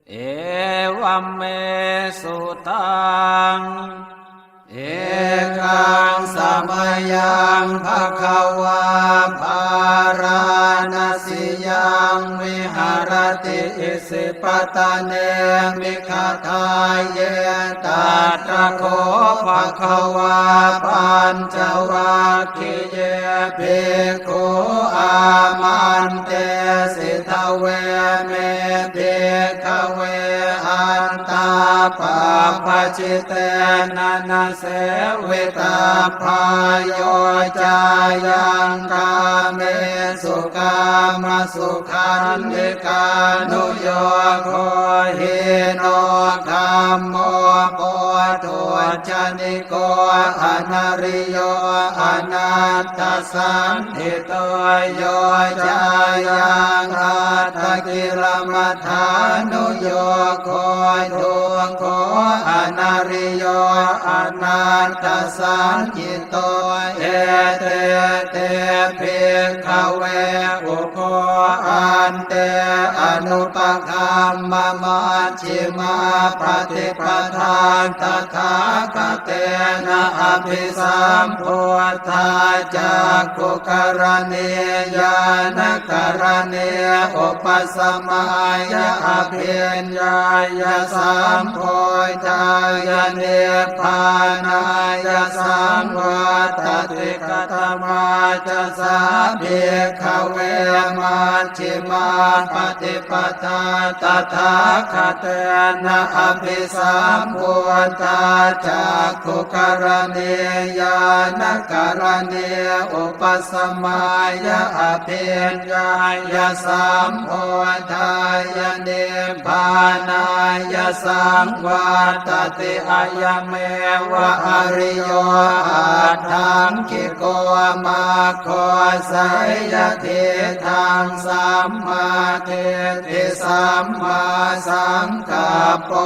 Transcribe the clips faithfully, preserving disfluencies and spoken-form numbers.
Evaṃ me sutaṃ. Ekaṃ samayaṃ bhagavā bārāṇasiyaṃ viharati isipatane migadāye. Tatra kho bhagavā pañcavag giye bhikkhū āmantesi: Dveme, bhikkhave, antā pabbajitena na sevitabbā. Yo cāyaṃ kāmesu kāmasukhallikānuyogo hīno gammo pothujjani ko anariyo anatthasañhito. Yo cāyaṃ attakilamathānuyogo dukkho anariyo anatthasañhito. Ete te, bhikkhave, ubho ante anupagamma maj jhimā paṭipadā tathāgatena abhisambuddhā cakkhukaraṇī ñāṇakaraṇī upasamāya abhiññāya sambodhāya nibbānāya saṃvattati. Katamā ca sā, bhikkhave, maj jhimā paṭipadā tathāgatena abhisambuddhā cakkhukaraṇī ñāṇakaraṇī upasamāya abhiññāya sambodhāya nibbānāya saṃvattati. Ayameva ariyo aṭṭhaṅgiko maggo, seyyathīdaṃ: sammādiṭṭhi sammāsaṅkappo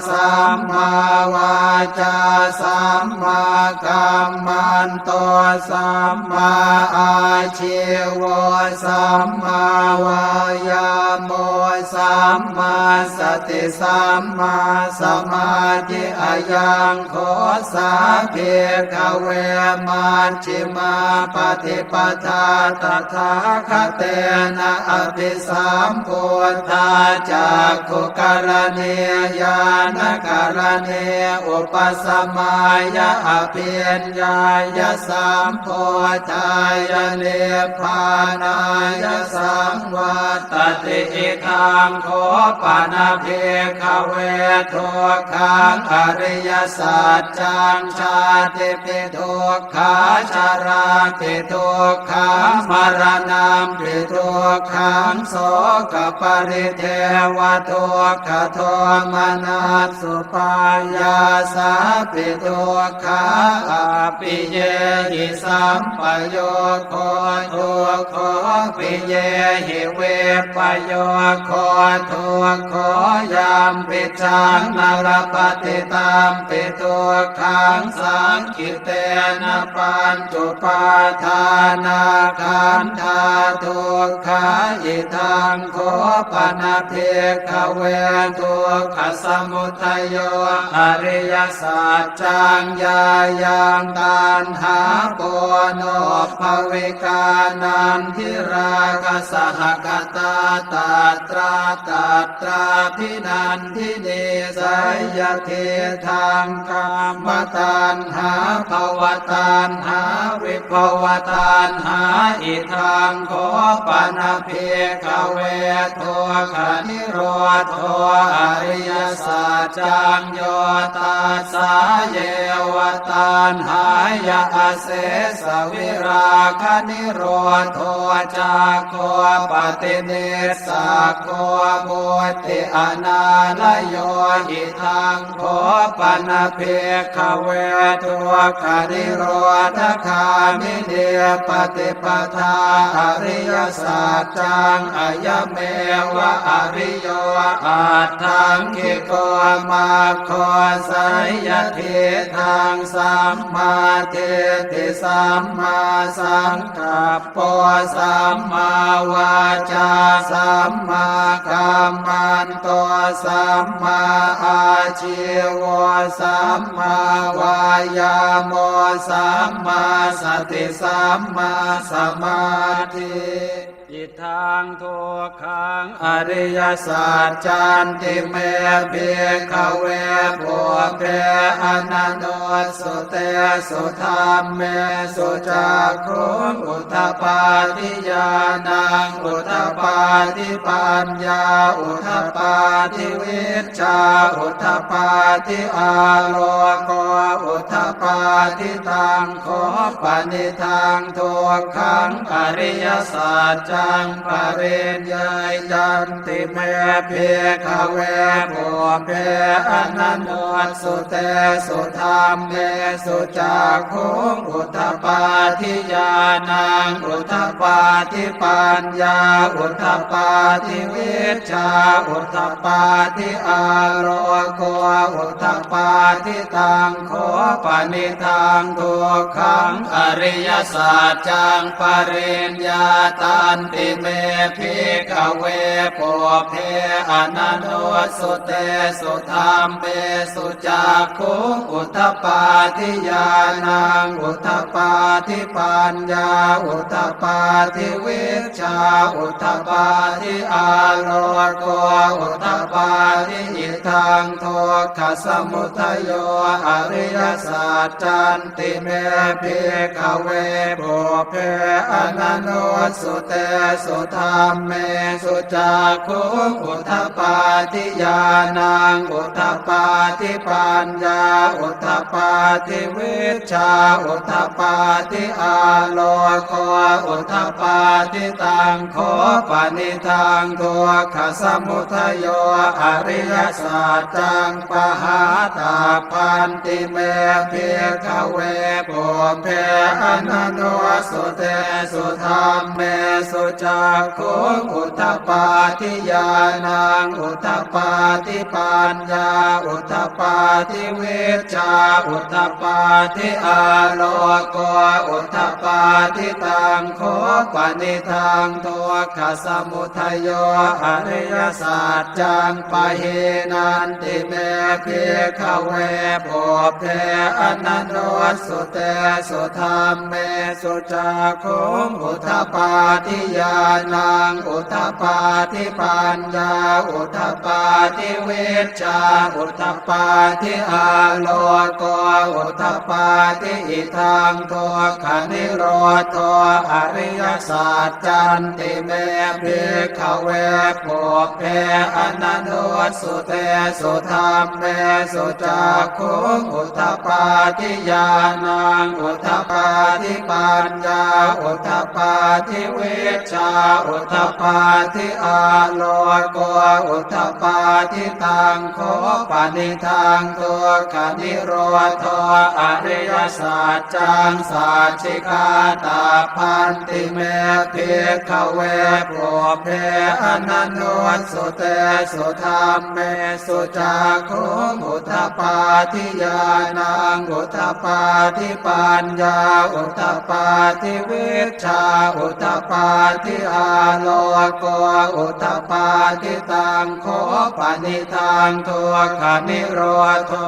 sammāvācā sammākammanto sammāājīvo sammāvāyāmo sammāsati sammāsamādhi. Ayaṃ kho sā, bhikkhave, maj jhimā paṭipadā tathāgatena abhisambuddhā cakkhukaraṇī ñāṇakaraṇī upasamāya abhiññāya sambodhāya nibbānāya saṃvattati. Idaṃ kho pana, bhikkhave, dukkhaṃ ariyasaccaṃ: jātipi dukkhā, jarāpi dukkhā, maraṇampi dukkhaṃ, sokaparidevadukkhadomanassupāyāsāpi dukkhā, appiyehi sampayogo dukkho, piyehi vippayogo dukkho, yampicchaṃ na labhati tampi dukkhaṃ, saṅkhittena pañcupādānakkhandhā dukkhā. Idaṃ kho pana, bhikkhave, dukkhasamudayo ariyasaccaṃ: yāyaṃ taṇhā ponobbhavikā nandirāgasahagatā tatra tatrābhinandinī, seyyathīdaṃ: kāmataṇhā bhavataṇhā vibhavataṇhā. Idaṃ kho pana, bhikkhave, dukkhanirodho ariyasaccaṃ: yo tassāyeva taṇhāya asesavirāganirodho cāgo paṭinissaggo mutti anālayo. Idaṃ kho pana, bhikkhave, dukkhanirodhagāminī paṭipadā ariyasaccaṃ: ayameva ariyo aṭṭhaṅgiko maggo, seyyathīdaṃ, sammādiṭṭhi sammāsaṅkappo sammāvācā sammākammanto sammāājīvo sammāvāyāmo sammāsati sammāsamādhi. Idaṃ dukkhaṃ ariyasaccanti me bhikkhave pubbe ananussutesu dhammesu cakkhuṃ udapādi ñāṇaṃ udapādi paññā udapādi vijjā udapādi āloko udapādi. Taṃ kho panidaṃ dukkhaṃ ariyasaccaṃ pariññeyyanti me bhikkhave pubbe ananussutesu dhammesu cakkhuṃ udapādi ñāṇaṃ udapādi paññā udapādi vijjā udapādi āloko udapādi. Taṃ kho panidaṃ dukkhaṃ ariyasaccaṃ pariññātanti me bhikkhave pubbe ananussutesu dhammesu cakkhuṃ udapādi ñāṇaṃ udapādi paññā udapādi vijjā udapādi āloko udapādi. Idaṃ dukkhasamudayo ariyasaccanti me bhikkhave pubbe ananussutesu dhammesu cakkhuṃ udapādi ñāṇaṃ udapādi paññā udapādi vijjā udapādi āloko udapādi. Taṃ kho panidaṃ dukkhasamudayo ariyasaccaṃ pahātabbanti me bhikkhave pubbe ananussutesu dhammesu cakkhuṃ udapādi ñāṇaṃ udapādi paññā udapādi vijjā udapādi āloko udapādi. Taṃ kho panidaṃ dukkhasamudayo ariyasaccaṃ pahīnanti me bhikkhave pubbe ananussutesu dhammesu cakkhuṃ udapādi ñāṇaṃ udapādi paññā udapādi vijjā udapādi āloko udapādi. Idaṃ dukkhanirodho ariyasaccanti me bhikkhave pubbe ananussutesu dhammesu cakkhuṃ udapādi ñāṇaṃ udapādi paññā udapādi vijjā udapādi āloko udapādi. Taṃ kho panidaṃ dukkhanirodho ariyasaccaṃ sacchikātabbanti me bhikkhave pubbe ananussutesu dhammesu cakkhuṃ udapādi ñāṇaṃ udapādi paññā udapādi vijjā udapādi āloko udapādi. Taṃ kho panidaṃ dukkhanirodho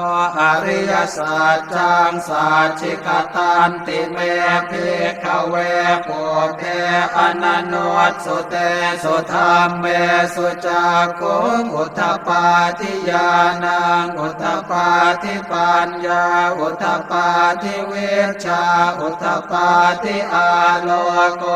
ariyasaccaṃ sacchikatanti me bhikkhave pubbe ananussutesu dhammesu cakkhuṃ udapādi ñāṇaṃ udapādi paññā udapādi vijjā udapādi āloko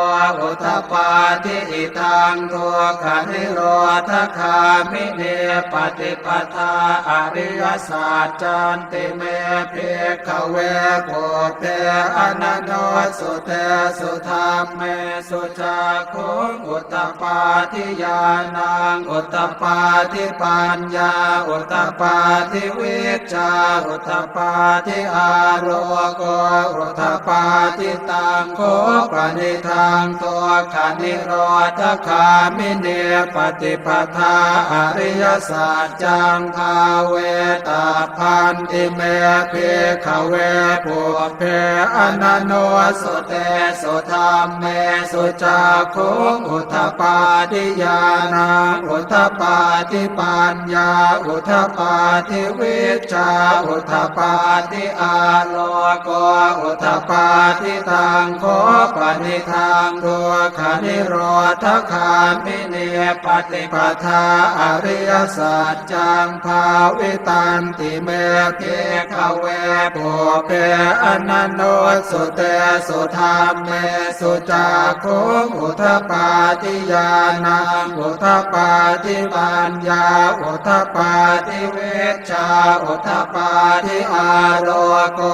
udapādi. Idaṃ dukkhanirodhagāminī paṭipadā ariyasaccanti me bhikkhave pubbe ananussutesu dhammesu cakkhuṃ udapādi ñāṇaṃ udapādi paññā udapādi vijjā udapādi āloko udapādi. Taṃ kho panidaṃ dukkha nirodhagāminī paṭipadā ariyasaccaṃ bhāvetabbanti me bhikkhave pubbe ananussutesu dhammesu cakkhuṃ udapādi ñāṇaṃ udapādi paññā udapādi vijjā udapādi āloko udapādi. Taṃ kho panidaṃ dukkhanirodhagāminī paṭipadā ariyasaccaṃ bhāvitanti me bhikkhave pubbe ananussutesu dhammesu cakkhuṃ udapādi ñāṇaṃ udapādi paññā udapādi vijjā udapādi āloko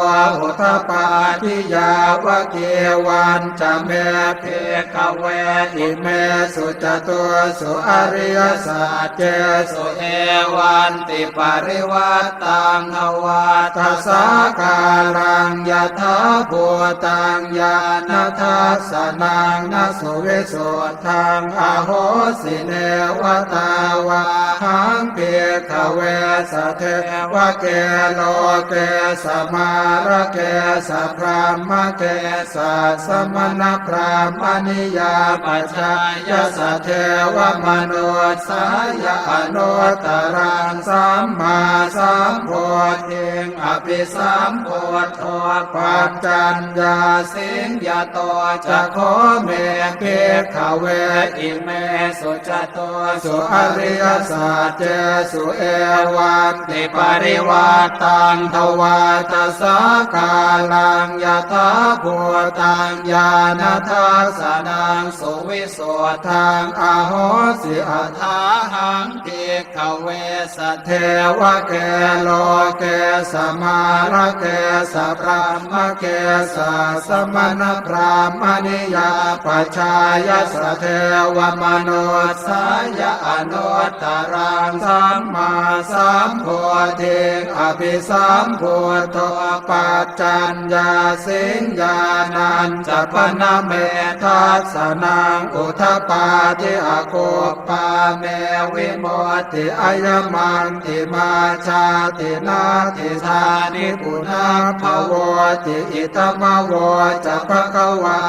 udapādi. Yāvakīvañca me bhikkhave imesu catūsu ariyasaccesu evantiparivaṭṭaṃ dvādasākāraṃ yathābhūtaṃ ñāṇadassanaṃ na suvisuddhaṃ ahosi, neva tāvāhaṃ bhikkhave sadevake loke samārake sabrahmake sassamaṇabrāhmaṇiyā pajāya sadevamanussāya anuttaraṃ sammāsambodhiṃ abhisambuddho paccaññāsiṃ. Yato ca kho me bhikkhave imesu catūsu ariyasaccesu evantiparivaṭṭaṃ dvādasākāraṃ yathābhūtaṃ ñāṇadassanaṃ suvisuddhaṃ ahosi, athāhaṃ bhikkhave sadevake loke samārake sabrahmake sassamaṇabrāhmaṇiyā pajāya sadevamanussāya anuttaraṃ sammāsambodhiṃ abhisambuddho paccaññāsiṃ. Ñāṇañca pana me dassanaṃ udapādi, akup pā me vimutti, ayamantimā jāti, natthidāni punabbhavoti. Idamavoca bhagavā.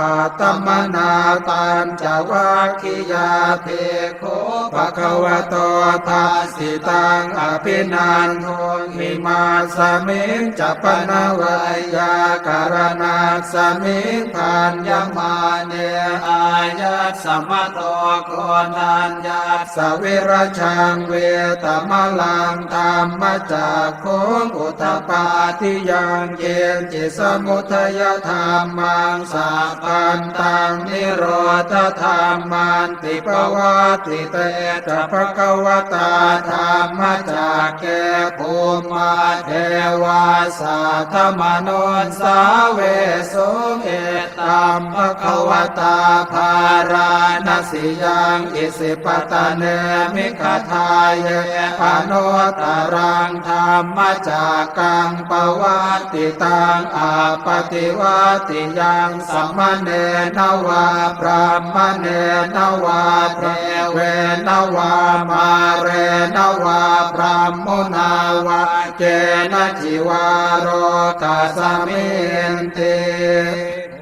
Attamanā pañcavaggiyā bhikkhū bhagavato bhāsitaṃ abhinanduṃ. Imasmiñca pana veyyākaraṇasmiṃ bhaññamāne āyasmato koṇḍaññassa virajaṃ vītamalaṃ dhammacakkhuṃ udapādi: yaṅkiñci samudayadhammaṃ sabbantaṃ nirodhadhamman ti. Pavattite ca bhagavatā dhammacakke bhummā devā saddamanussāvesuṃ: etambhagavatā bārāṇasiyaṃ isipatane migadāye anuttaraṃ dhammacakkaṃ pavattitaṃ appaṭivattiyaṃ samaṇena vā brāhmaṇena vā devena vā mārena vā brahmunā vā kenaci vā lokasminti.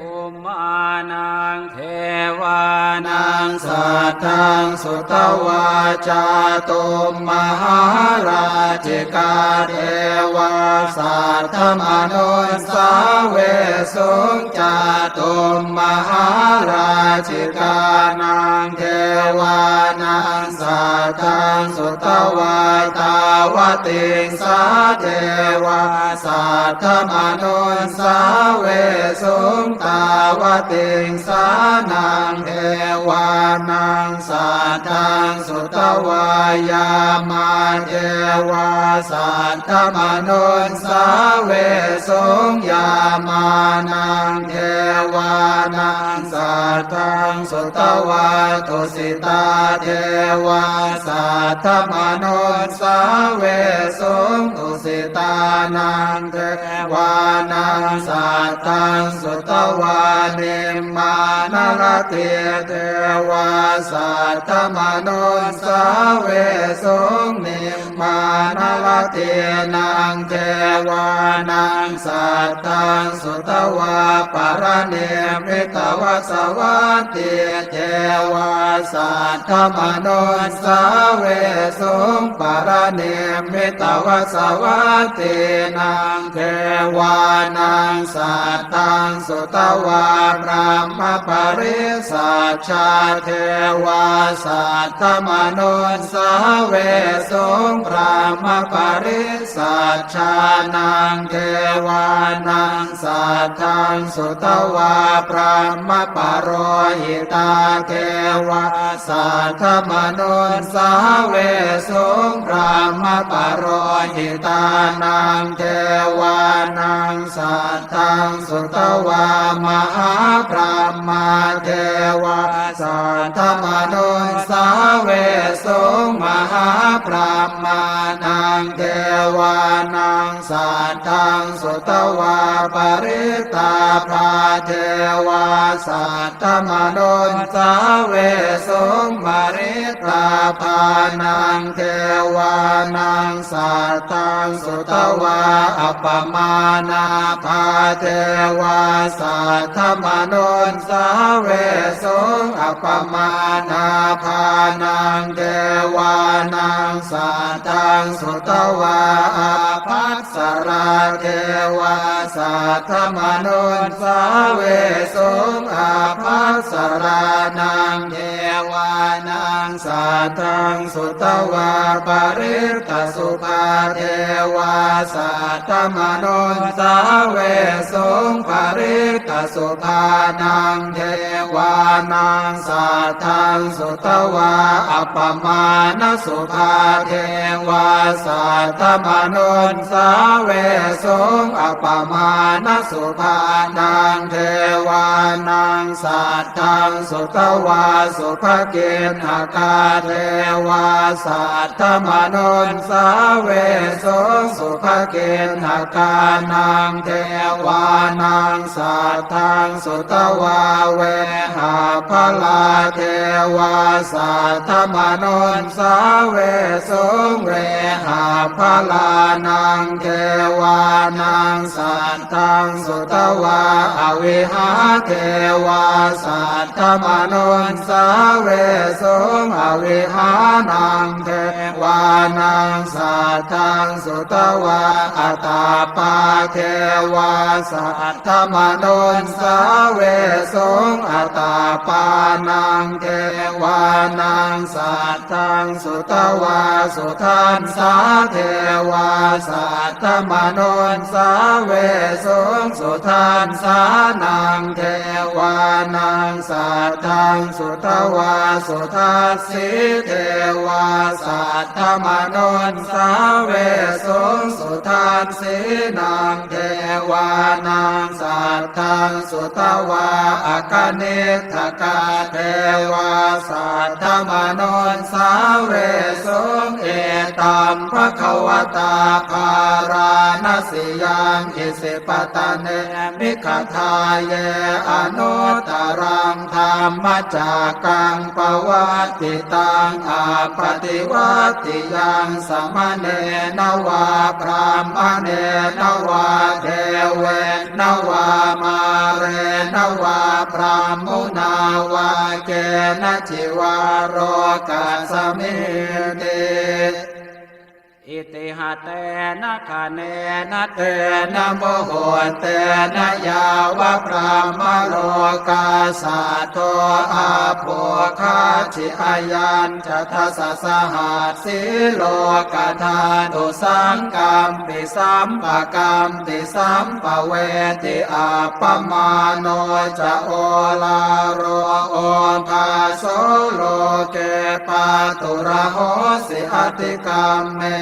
Bhummānaṃ devānaṃ saddaṃ sutvā cātummahārājikā devā saddamanussāvesuṃ. Cātummahārājikānaṃ devānaṃ saddaṃ sutvā tāvatiṃsā devā saddamanussāvesuṃ. Tāvatiṃsānaṃ devānaṃ saddaṃ sutvā yāmā devā saddamanussāvesuṃ. Yāmānaṃ devānaṃ saddaṃ sutvā tusitā devā saddamanussāvesuṃ. Tusi ṭhānaṃ devānaṃ saddaṃ sutvā nimmānaratī devā saddamanussāvesuṃ. Nimmānaratīnaṃ devānaṃ saddaṃ sutvā paranimmitavasavattī devā saddamanussāvesuṃ. Paranimmitavasavattīnaṃ devānaṃ saddaṃ sutvā brahmapārisajjā devā saddamanussāvesuṃ. Brahmapārisajjānaṃ devānaṃ saddaṃ sutvā brahmapurohitā devā saddamanussāvesuṃ. Brahmapurohitānaṃ devānaṃ saddaṃ sutvā mahābrahmā devā saddamanussāvesuṃ. Mahābrahmānaṃ devānaṃ saddaṃ sutvā parittābhā devā saddamanussāvesuṃ. Parittābhānaṃ devānaṃ saddaṃ sutvā appamāṇābhā devā saddamanussāvesuṃ. Appamāṇābhānaṃ devānaṃ saddaṃ sutvā ābhassarā devā saddamanussāvesuṃ. Ābhassarānaṃ devānaṃ saddaṃ sutvā parittasubhā devā saddamanussāvesuṃ. Parittasubhānaṃ devānaṃ saddaṃ sutvā appamāṇasubhā devā saddamanussāvesuṃ. Appamāṇasubhānaṃ devānaṃ saddaṃ sutvā subhakiṇhakā devā saddamanussāvesuṃ. Subhakiṇhakānaṃ devānaṃ saddaṃ sutvā vehapphalā devā saddamanussāvesuṃ. Vehapphalānaṃ devānaṃ saddaṃ sutvā avihā devā saddamanussāvesuṃ. Avihānaṃ devānaṃ saddaṃ sutvā atappā devā saddamanussāvesuṃ. Atappānaṃ devānaṃ saddaṃ sutvā sudassā devā saddamanussāvesuṃ. Sudassānaṃ devānaṃ saddaṃ sutvā sudassī devā saddamanussāvesuṃ. Sudassīnaṃ devānaṃ saddaṃ sutvā akaniṭṭhakā devā saddamanussāvesuṃ. Etaṃ bhagavatā bārāṇasiyaṃ isipatane migadāye anuttaraṃ dhammacakkaṃ pavattitaṃ appaṭivattiyaṃ samaṇena vā brāhmaṇena vā devena vā mārena vā brahmunā vā kenaci vā lokasminti. Itiha tena khaṇena tena muhuttena yāva brahmalokā saddo abbhuggacchi. Ayañca dasasahassī lokadhātu saṅkampi sampakam pi sampavedhi. Appamāṇo ca oḷāro obhāso loke pāturahosi atikkamme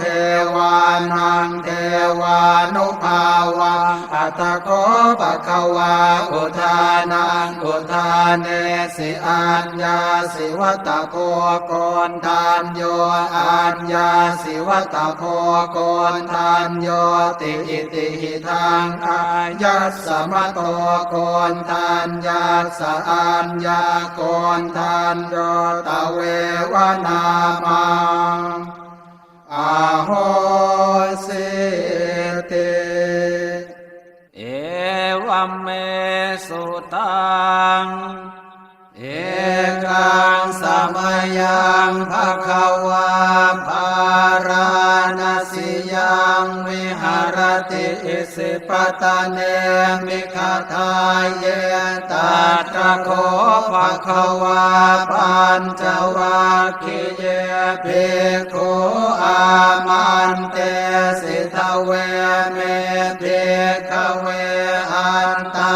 devānaṃ devānubhāvaṃ. Atha kho bhagavā udānaṃ udānesi: Aññāsi vata bho Koṇḍañño, aññāsi vata bho Koṇḍaññoti. Itihidaṃ āyasmato Koṇḍaññassa aññākoṇḍañño tveva nāmaṃ ahosīti. Evaṃ me sutaṃ. Ekaṃ samayaṃ bhagavā bārāṇasiyaṃ viharati isipatane migadāye. Tatra kho bhagavā pañcavag giye bhikkhū āmantesi: Dveme, bhikkhave, antā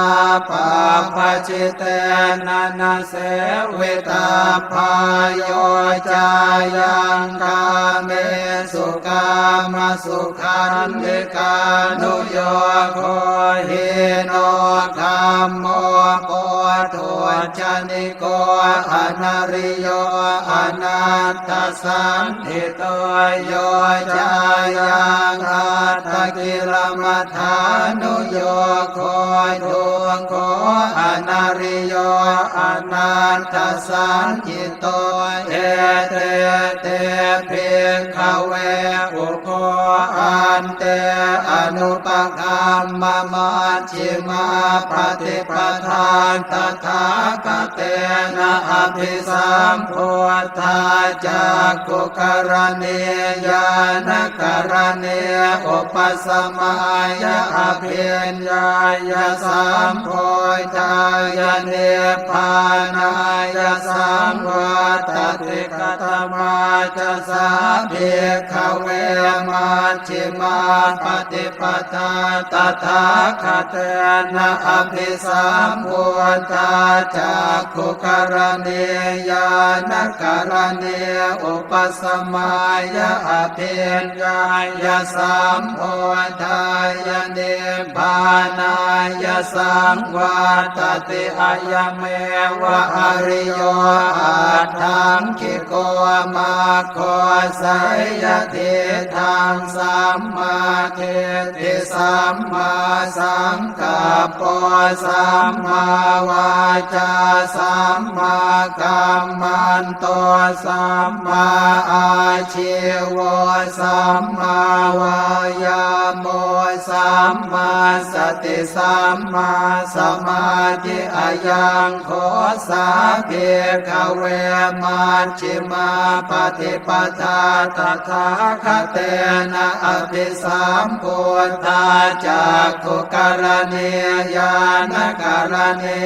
pabbajitena na sevitabbā. Yo cāyaṃ kāmesu kāmasukhallikānuyogo hīno gammo pothujjani ko anariyo anatthasañhito. Yo cāyaṃ attakilamathānuyogo dukkho anariyo anatthasañhito. Ete te, bhikkhave, ubho ante anupagamma majjhimā paṭipadā tathāgatena abhisambuddhā cakkhukaraṇī ñāṇakaraṇī upasamāya abhiññāya sambodhāya nibbānāya saṃvattati. Katamā ca sā, bhikkhave, majjhimā paṭipadā tathāgatena abhisambuddhā cakkhukaraṇī ñāṇakaraṇī upasamāya abhiññāya sambodhāya nibbānāya saṃvattati? Ayameva ariyo aṭṭhaṅgiko maggo, seyyathīdaṃ: sammādiṭṭhi sammāsaṅkappo sammāvācā sammākammanto sammāājīvo sammāvāyāmo sammāsati sammāsamādhi. Ayaṃ kho sā, bhikkhave, majjhimā paṭipadā tathāgatena abhisambuddhā cakkhukaraṇī ñāṇakaraṇī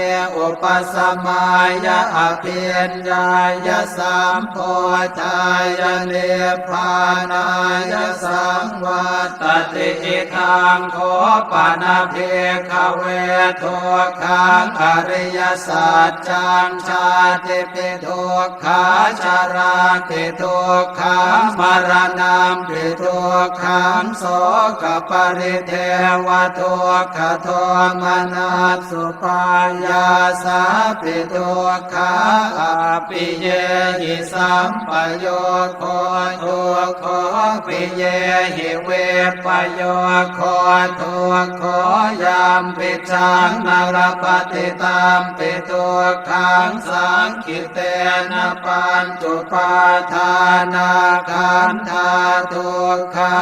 upasamāya abhiññāya sambodhāya nibbānāya saṃvattati. Idaṃ kho pana, bhikkhave, dukkhaṃ ariyasaccaṃ: jātipi dukkhā, jarāpi dukkhā, maraṇampi dukkhaṃ, sokaparidevadukkhadomanassupāyāsāpi dukkhā, appiyehi sampayogo dukkho, piyehi vippayogo dukkho, yampicchaṃ na labhati tampi dukkhaṃ, saṅ khittena pañcupādānakkhandhā dukkhā.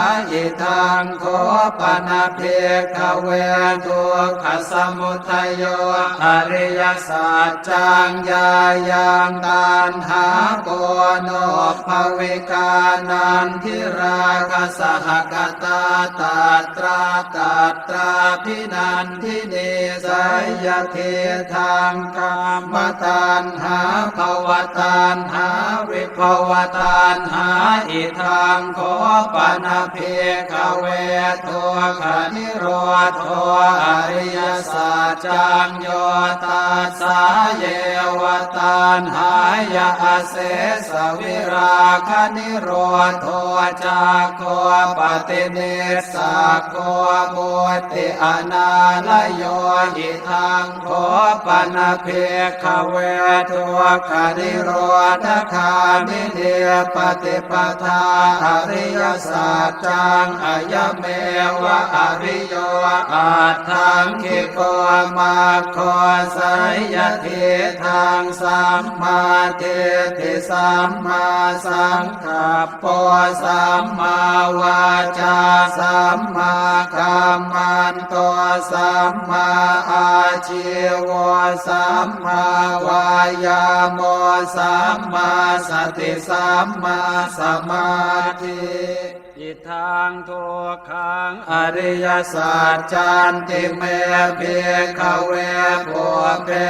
Idaṃ kho pana, bhikkhave, dukkhasamudayo ariyasaccaṃ: yāyaṃ taṇhā ponobbhavikā nandirāgasahagatā, tatra tat Atrābhinandinī seyyathīdaṃ, kāmataṇhā bhavataṇhā vibhavataṇhā. Idaṃ kho pana bhikkhave dukkhanirodho ariyasaccaṃ, yo tassāyeva taṇhāya asesavirāganirodho cāgo paṭinissaggo mutti anālayo. Idaṃ kho pana bhikkhave dukkhanirodhagāminī paṭipadā ariyasaccaṃ, ayameva ariyo aṭṭhaṅgiko maggo, seyyathīdaṃ: sammādiṭṭhi sammāsaṅ kappo sammāvācā sammākammanto sammāājīvo sammāvāyāmo sammāsati sammāsamādhi. Idaṃ dukkhaṃ ariyasaccanti me bhikkhave pubbe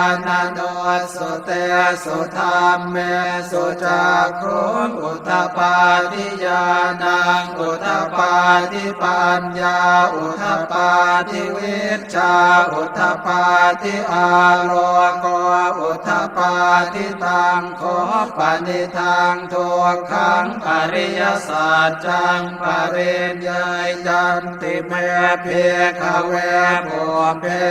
ananussutesu dhammesu cakkhuṃ udapādi ñāṇaṃ udapādi paññā udapādi vijjā udapādi āloko udapādi. Taṃ kho panidaṃ dukkhaṃ ariyasaccaṃ pariññeyyanti me bhikkhave pubbe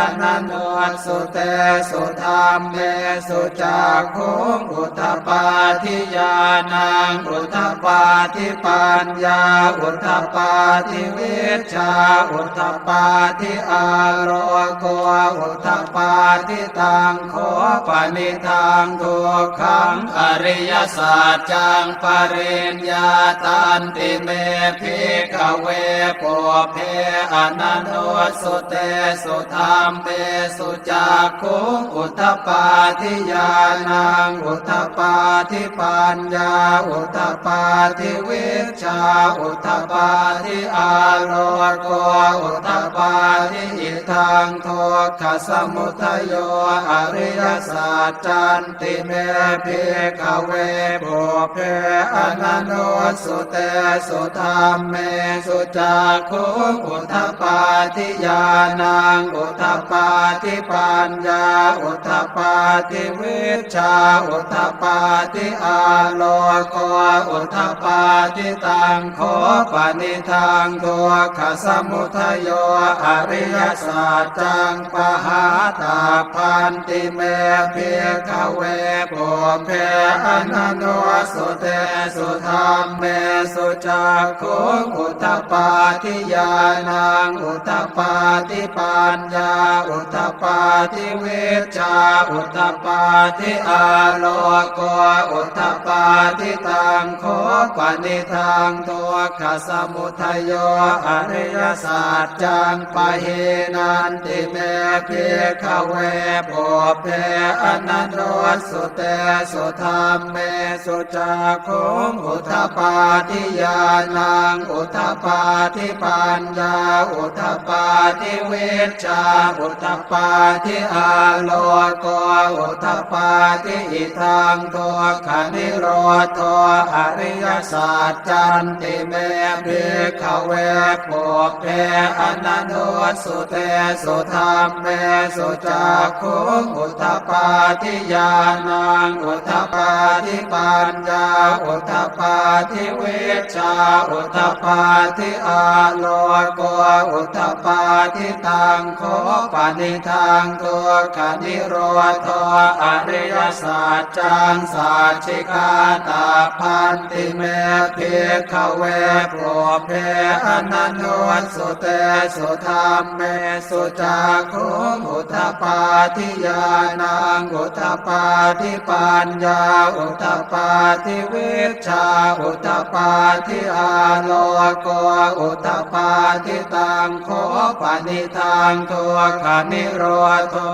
ananussutesu dhammesu cakkhuṃ udapādi ñāṇaṃ udapādi paññā udapādi vijjā udapādi āloko udapādi. Taṃ kho panidaṃ dukkhaṃ ariyasaccaṃ pariññātanti me bhikkhave pubbe ananussutesu dhammesu cakkhuṃ udapādi ñāṇaṃ udapādi paññā udapādi vijjā udapādi āloko udapādi. Idaṃ dukkhasamudayo ariyasaccanti me bhikkhave pubbe ananussutesu dhammesu cakkhuṃ udapādi ñāṇaṃ udapādi paññā udapādi vijjā udapādi āloko udapādi. Taṃ kho panidaṃ dukkhasamudayo ariyasaccaṃ pahātabbanti me bhikkhave pubbe ananussutesu dhammesu cakkhuṃ udapādi ñāṇaṃ udapādi paññā udapādi vijjā udapādi āloko udapādi. Taṃ kho panidaṃ dukkhasamudayo ariyasaccaṃ pahīnanti me bhikkhave pubbe ananussutesu dhammesu cakkhuṃ udapādi ñāṇaṃ udapādi paññā udapādi vijjā udapādi āloko udapādi. Idaṃ dukkhanirodho ariyasaccanti me bhikkhave pubbe ananussutesu dhammesu cakkhuṃ udapādi ñāṇaṃ udapādi paññā udapādi vijjā udapādi āloko udapādi. Taṃ kho panidaṃ dukkhanirodho ariyasaccaṃ sacchikātabbanti me bhikkhave pubbe ananussutesu dhammesu cakkhuṃ udapādi ñāṇaṃ udapādi paññā udapādi vijjā udapādi āloko udapādi. Taṃ kho panidaṃ dukkhanirodho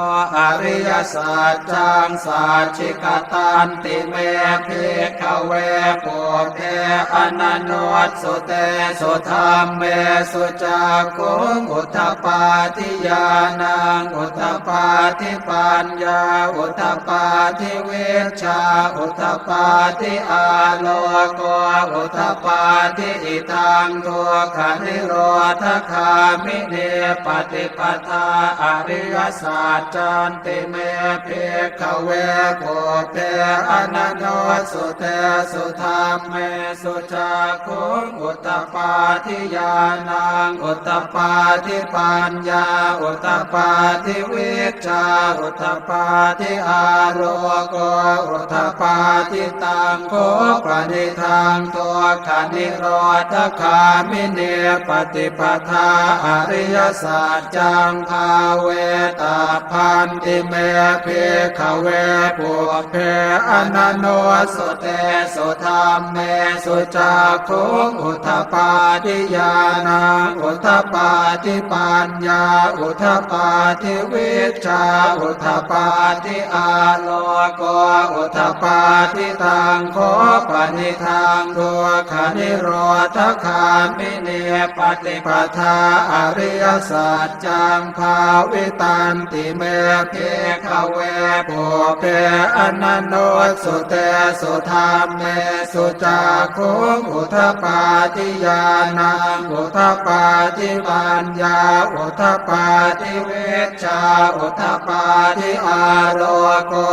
ariyasaccaṃ taṃ sacchikatanti me bhikkhave pubbe ananussutesu dhammesu cakkhuṃ udapādi ñāṇaṃ udapādi paññā udapādi vijjā udapādi āloko udapādi. Idaṃ dukkhanirodhagāminī paṭipadā ariyasaccanti me bhikkhave pubbe ananussutesu dhammesu cakkhuṃ udapādi ñāṇaṃ udapādi paññā udapādi vijjā udapādi āloko udapādi. Taṃ kho panidaṃ dukkhanirodhagāminī paṭipadā ariyasaccaṃ bhāvetabbanti me bhikkhave pubbe ananussutesu dhammesu cakkhuṃ udapādi ñāṇaṃ udapādi paññā udapādi vijjā udapādi āloko udapādi. Taṃ kho panidaṃ dukkhanirodhagāminī paṭipadā ariyasaccaṃ bhāvitanti me bhikkhave pubbe ananussutesu dhammesu cakkhuṃ udapādi ñāṇaṃ udapādi paññā udapādi vijjā udapādi āloko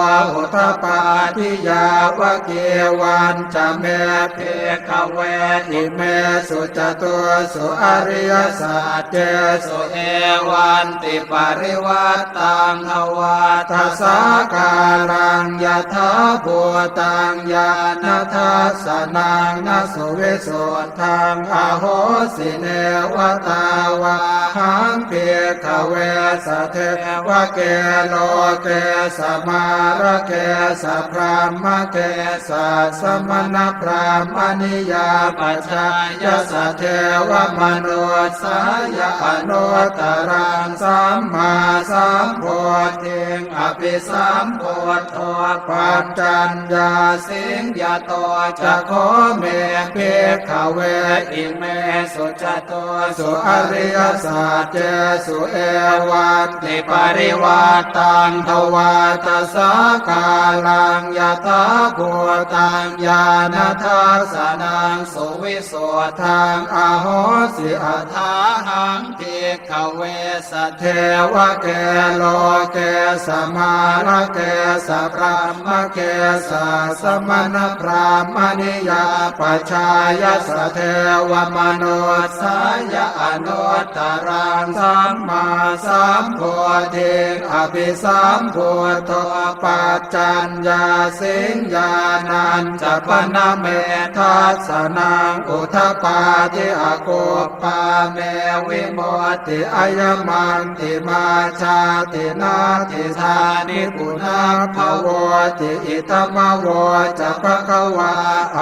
udapādi. Yāvakīvañca me bhikkhave imesu catūsu ariyasaccesu evantiparivaṭṭaṃ dvādasākāraṃ yathābhūtaṃ ñāṇadassanaṃ na suvisuddhaṃ ahosi, neva tāvāhaṃ bhikkhave sadevake loke samārake sabrahmake sassamaṇabrāhmaṇiyā pajāya sadevamanussāya anuttaraṃ sammāsambodhiṃ abhisambuddho paccaññāsiṃ. Yato ca kho me bhikkhave imesu catūsu ariyasaccesu evantiparivaṭṭaṃ dvādasākāraṃ yathābhūtaṃ ñāṇadassanaṃ suvisuddhaṃ ahosi, athāhaṃ bhikkhave sadevake loke samārake sabrahmake sassamaṇabrāhmaṇiyā pajāya sadevamanussāya anuttaraṃ sammāsambodhiṃ abhisambuddho paccaññāsiṃ. Ñāṇañca pana me dassanaṃ udapādi, akup pā me vimutti, ayamantimā jāti, natthidāni punabbhavoti. Idamavoca bhagavā.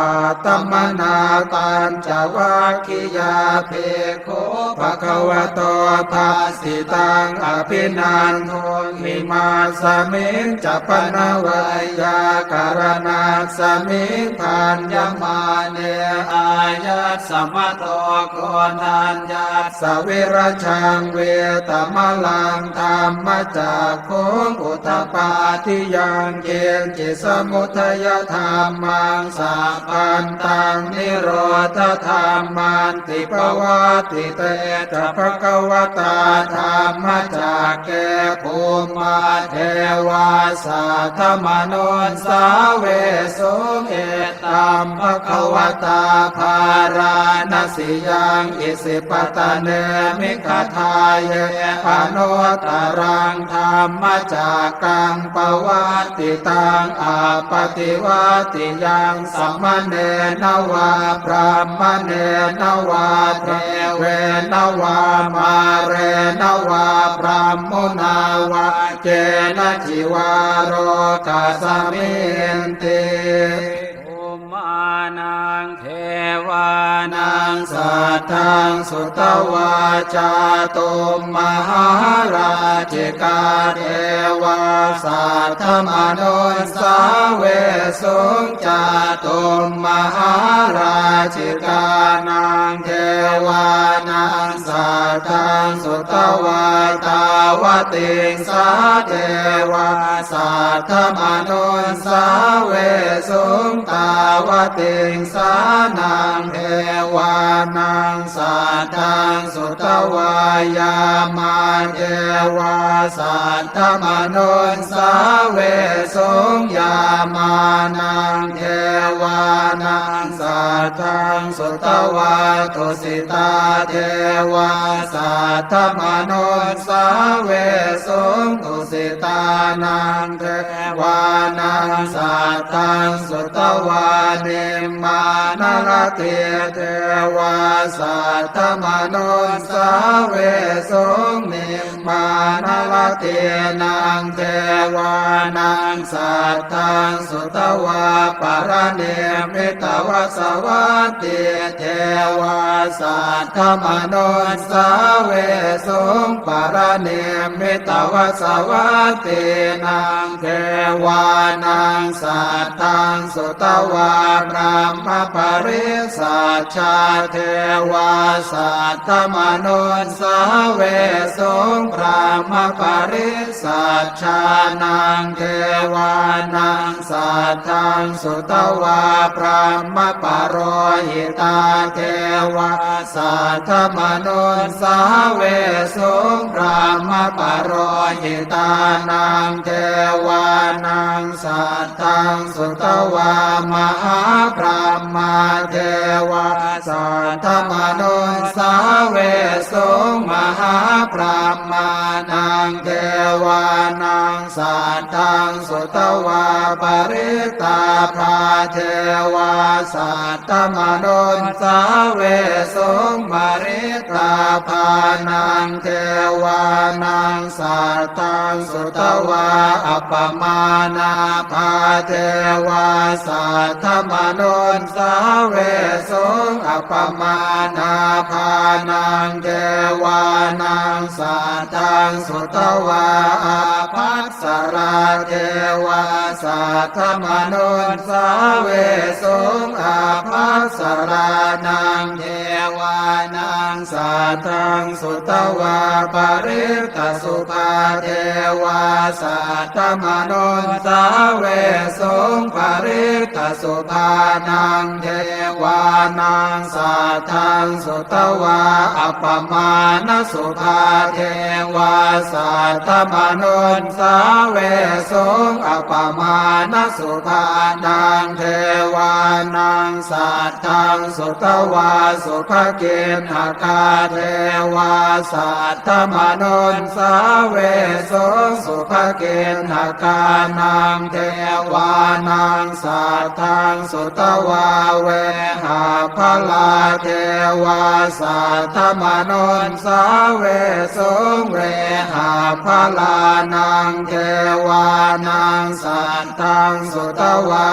Attamanā pañcavaggiyā bhikkhū bhagavato bhāsitaṃ abhinanduṃ. Imasmiñca pana veyyākaraṇasmiṃ bhaññamāne āyasmato koṇḍaññassa virajaṃ vītamalaṃ dhammacakkhuṃ udapādi yaṅkiñci samudayadhammaṃ sabbantaṃ nirodhadhamman ti. Pavattite ca bhagavatā dhammacakke bhummā devā saddamanussāvesuṃ: Etambhagavatā bārāṇasiyaṃ isipatane migadāye anuttaraṃ dhammacakkaṃ pavattitaṃ appaṭivattiyaṃ samaṇena vā brāhmaṇena vā devena vā mārena vā brahmunā vā kenaci vā lokasminti. Bhummā devānaṃ saddaṃ sutvā cātummahārājikā devā saddamanussāvesuṃ. Cātummahārājikānaṃ devānaṃ saddaṃ sutvā tāvatiṃsā devā saddamanussāvesuṃ. Tāvatiṃsānaṃ devānaṃ saddaṃ sutvā yāmā devā saddamanussāvesuṃ. Yāmānaṃ devānaṃ saddaṃ sutvā tusitā devā saddamanussāvesuṃ. Tusitānaṃ devānaṃ saddaṃ sutvā nimmānaratī devā saddamanussāvesuṃ. Nimmānaratīnaṃ devānaṃ saddaṃ sutvā paranimmitavasavattī devā saddamanussāvesuṃ. Paranimmitavasavattīnaṃ devānaṃ saddaṃ sutvā brahmapārisajjā devā saddamanussāvesuṃ. Brahmapārisajjānaṃ devānaṃ saddaṃ sutvā brahmapurohitā devā saddamanussāvesuṃ. Brahmapurohitānaṃ devānaṃ saddaṃ sutvā mahābrahmā devā saddamanussāvesuṃ. Mahābrahmānaṃ devānaṃ saddaṃ sutvā parittābhā devā saddamanussāvesuṃ. Parittābhānaṃ devānaṃ saddaṃ sutvā appamāṇābhā devā saddamanussāvesuṃ. Appamāṇābhānaṃ devānaṃ saddaṃ sutvā ābhassarā devā saddamanussāvesuṃ. Ābhassarānaṃ devānaṃ saddaṃ sutvā parittasubhā devā saddamanussāvesuṃ. Parittasubhānaṃ devānaṃ saddaṃ sutvā appamāṇasubhā devā saddamanussāvesuṃ. Appamāṇasubhānaṃ devānaṃ saddaṃ sutvā subhakiṇhakā devā saddamanussāvesuṃ. Subhakiṇhakānaṃ devānaṃ saddaṃ sutvā vehapphalā devā saddamanussāvesuṃ. Vehapphalānaṃ devānaṃ saddaṃ sutvā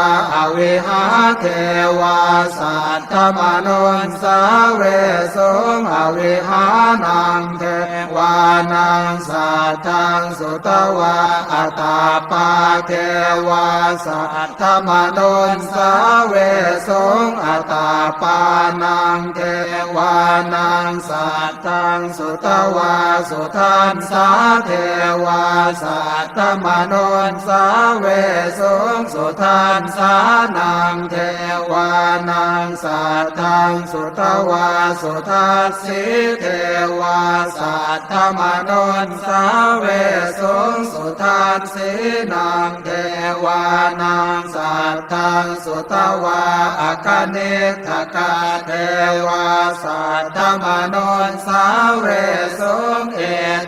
avihā devā saddamanussāvesuṃ. Avihānaṃ devānaṃ saddaṃ sutvā atappā devā saddamanussāvesuṃ. Atappānaṃ devānaṃ saddaṃ sutvā sudassā devā saddamanussāvesuṃ. Sudassānaṃ devānaṃ saddaṃ sutvā sudassī devā saddamanussāvesuṃ. Sudassīnaṃ devānaṃ saddaṃ sutvā akaniṭṭhakā devā saddamanussāvesuṃ. E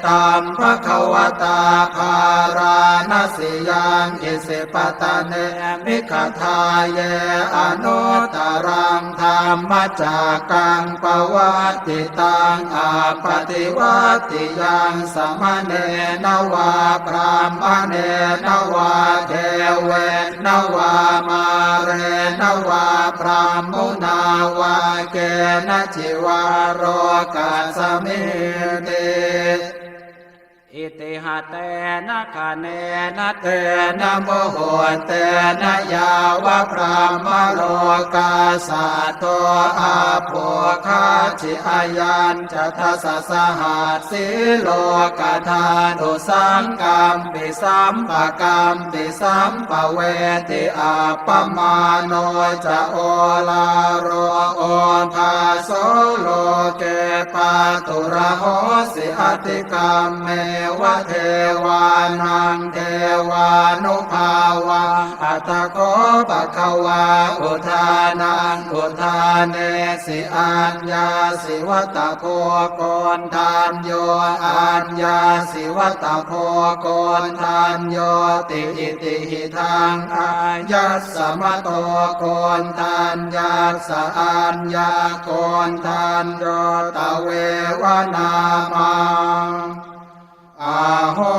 taṃ bhagavatā Bārāṇasiyaṃ Isipatane Migadāye anuttaraṃ dhammacakkaṃ pavattitaṃ appaṭivattiyaṃ samaṇena vā brāhmaṇena vā devena vā mārena vā brahmunā vā kenaci vā lokasminti. Itiha tena khaṇena tena muhuttena yāva brahmalokā saddo abbhuggacchi. Ayañca dasasahassī lokadhātu saṅkampi sampakam pi sampavedhi. Appamāṇo ca oḷāro obhāso loke pāturahosi atikkammeva devānaṃ devānubhāvaṃ. Atha kho bhagavā udānaṃ udānesi aññāsi vata bho koṇḍañño aññāsi vata bho koṇḍaññoti. Iti hidaṃ āyasmato koṇḍaññassa aññākoṇḍañño tveva nāmaṃ aho